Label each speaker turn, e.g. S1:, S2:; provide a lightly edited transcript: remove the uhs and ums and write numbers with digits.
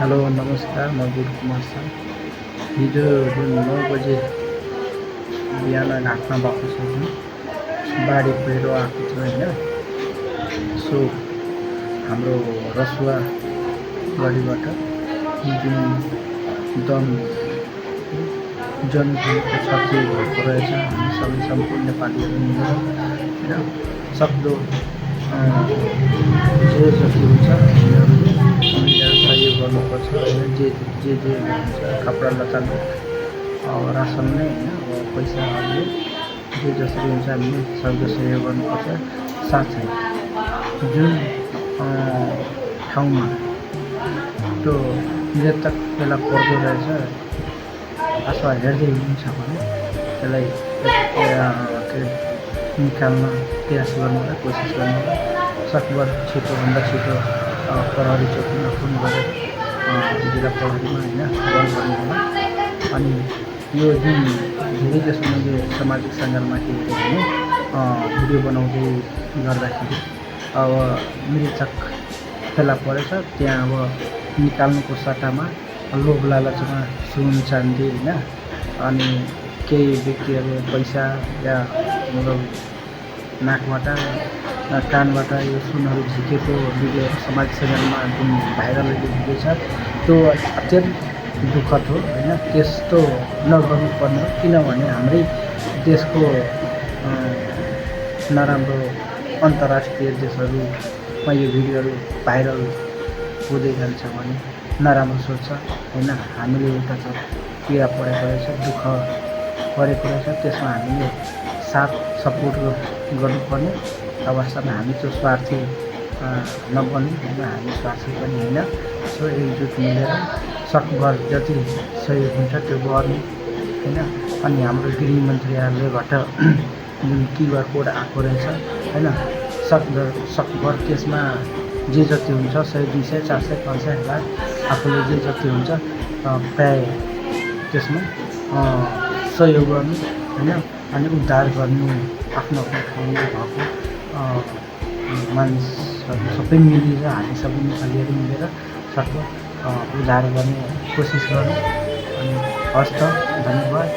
S1: Hello नमस्कार, म गुरु कुमार शाह। हिजो जुन 9 बजे बिहान घाटमा भएको छ जुन बाढी पहिरो आएको थियो होइन। सो हाम्रो रसुवा गढीबाट जुन दम जनजीवनको क्षति भएको रहेछ। हामी सबै सम्पूर्ण नेपालीहरू मिलेर होइन सक्दो जे जति हुन्छ हामीहरूले मिलेर सहयोग गर्नुपर्छ होइन। जे हुन्छ कपडा लत्ताले रासन नै होइन अब पैसाहरूले जे जसरी हुन्छ हामीले सक्दो सहयोग गर्नुपर्छ। साथै जुन ठाउँमा त्यो मृतक फेला पर्दो रहेछ अथवा हेर्दै हुनुहुन्छ भने त्यसलाई निकाल्न प्रयास गर्नुलाई कोसिस गर्नुलाई सकभर छिटोभन्दा छिटो प्रहरी चौकीमा फोन गरेर जिल्ला प्रहरीमा होइन कल गर्नु होला। अनि यो जुन धेरै जसो मैले सामाजिक सञ्जालमा हेरेँ भने भिडियो बनाउँदै गर्दाखेरि अब मृतक फेला परेछ त्यहाँ अब निकाल्नुको सट्टामा लोभ लालचमा सुन चाँदी होइन अनि केही व्यक्तिहरूले पैसा या मतलब नाकबाट कानबाट यो सुनहरू झिकेको भिडियो समाज सञ्जालमा जुन भाइरल भिडियो छ त्यो अत्यन्त दुःखद हो होइन। त्यस्तो नगर्नुपर्ने हो किनभने हाम्रै देशको नराम्रो अन्तर्राष्ट्रिय देशहरूमा यो भिडियोहरू भाइरल हुँदै जान्छ भने नराम्रो सोच्छ होइन। हामीले एउटा त पीडा परेको रहेछ, दुःख परेको रहेछ, त्यसमा हामीले साथ सपोर्ट गर्नुपर्ने अवस्थामा हामी त्यो स्वार्थी नबन्ने होइन। हामी स्वार्थी पनि होइन। सो एकजुट मिलेर सकभर जति सहयोग हुन्छ त्यो गर्ने होइन। अनि हाम्रो गृहमन्त्रालयबाट जुन क्युआर कोड आएको रहेछ होइन सकभर त्यसमा जे जति हुन्छ 100, 200, 400, 500 लाख आफूले जे जति हुन्छ प्राय त्यसमा सहयोग गर्नु होइन। अनि उद्धार गर्नु आफ्नो ठाउँमा भएको मानिसहरू सबै मिलेर हामी सबै नेपालीहरू मिलेर सकभर उद्धार गर्ने कोसिस गर्नु। अनि हस्त धन्यवाद।